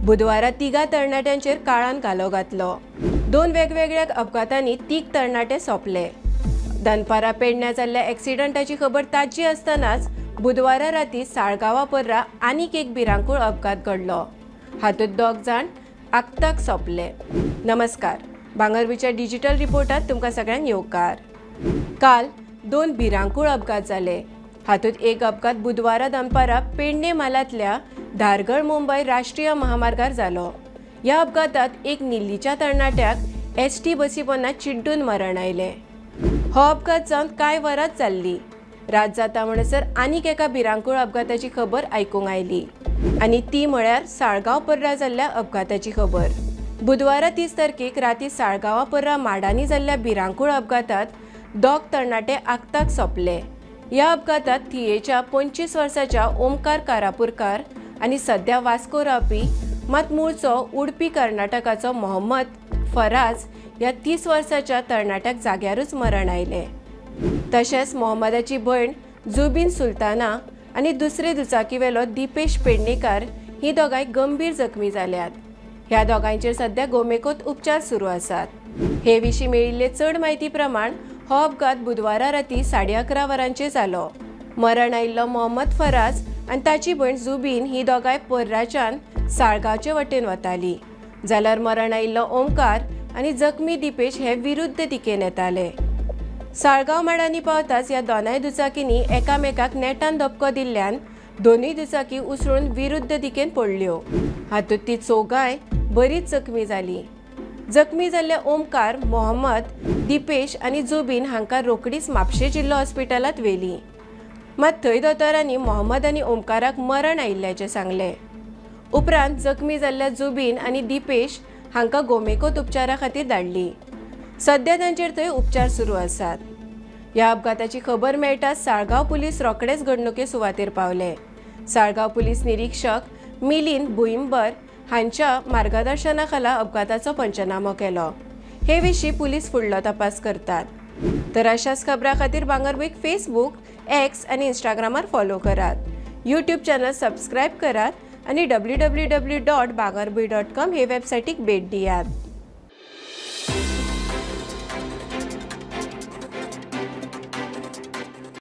बुधवारा तिगा तरणाट्यांचेर काळान घालो घातलो. दोन वेगवेगळ्या अपघातांनी 3 तरणाटे सोंपले. दनपारा पेडण्या जाल्ल्या एक्सिडंटाची खबर ताजी आसतनाच बुधवारा राती साळगांवा पर्रा आनीक एक भिरांकूळ अपघात घडलो. हातूंत 2 जाण आक्ताक सोंपले. नमस्कार, भांगरभूंयच्या डिजिटल रिपोर्टात तुमकां सगळ्यांक येवकार. काल 2 भिरांकूळ अपघात जाले. हातूंत एक अपघात बुधवारा दनपारा पेडणे म्हालांतल्या धारगळ मुंबय राष्ट्रीय महामार्गार जालो. ह्या अपघातात एक निल्लीच्या तरणाट्याक एसटी बसी पोंदा चिड्डून मरण आयलें. हो अपघात जावन कांय वरांच जाल्ली. रात जाता म्हणसर आनीक एका भिरांकूळ अपघाताची खबर आयकूंक आयली आनी ती म्हळ्यार साळगांव पर्रा जाल्ल्या अपघाताची खबर. बुधवारा 30 तारखेक राती साळगांवा पर्रा माडांनी जाल्ल्या भिरांकूळ अपघातात 2 तरणाटे आक्ताक सोंपले. ह्या अपघातात थियेच्या 25 वर्साच्या ओमकार कारापूरकार आनी सद्या वास्को रावपी मात मूळचो उडपी कर्नाटकाचो मोहम्मद फराज ह्या 30 वर्साच्या तरणाट्याक जाग्यारूच मरण आयलें. तशेंच मोहम्मदाची भयण जुबीन सुलताना आनी दुसरे दुचाकीवेलो दीपेश पेडणेकार ही दोगांय गंभीर जखमी जाल्यात. ह्या दोगांयचेर सद्या गोमेकोत उपचार सुरू आसात. हे विशीं मेळिल्ले चड म्हायती प्रमाण हो अपघात बुधवारा राती 11:30 वरांचेर जालो. मरण आयिल्लो मोहम्मद फराज आनी ताची भयण जुबीन ही दोगांय पर्राच्यान साळगांवचे वटेन वताली, जाल्यार मरण आयिल्लो ओमकार आनी जखमी दीपेश हे विरुद्ध दिकेन येताले. साळगांव माडांनी पावताच ह्या दोनाय दुचाकींनी एकामेकाक नेटान धपको दिल्ल्यान दोनूय दुचाकी उसळून विरुद्ध दिकेन पडल्यो. हातूंत ती चौगांय बरीच जखमी जाली. जखमी जाल्ले ओमकार, मोहम्मद, दीपेश आनी जुबीन हांकां रोखडीच म्हापशें जिल्लो हॉस्पिटलांत व्हेली. मात थंय दोतोरांनी मोहम्मद आनी ओमकाराक मरण आयिल्ल्याचें सांगलें. उपरांत जखमी जाल्ल्या जुबीन आनी दीपेश हांकां गोमेकोत उपचारा खातीर धाडली. सद्या तांचेर थंय उपचार सुरू आसात. ह्या अपघाताची खबर मेळटाच साळगांव पुलीस रोखडेच घडणुके सुवातेर पावले. साळगांव पुलीस निरीक्षक मिलिंद भुईंबर हांच्या मार्गदर्शना खाला अपघाताचो पंचनामो केलो. हे विशीं पुलीस फुडलो तपास करतात. तर अशाच खबरां खातीर भांगरभूंयक फेसबूक, एक्स आनी इंस्टाग्रामार फॉलो करात. यूट्यूब चॅनल सबस्क्रायब करात आनी www.bangarbhuy.com हे वेबसायटीक भेट दियात.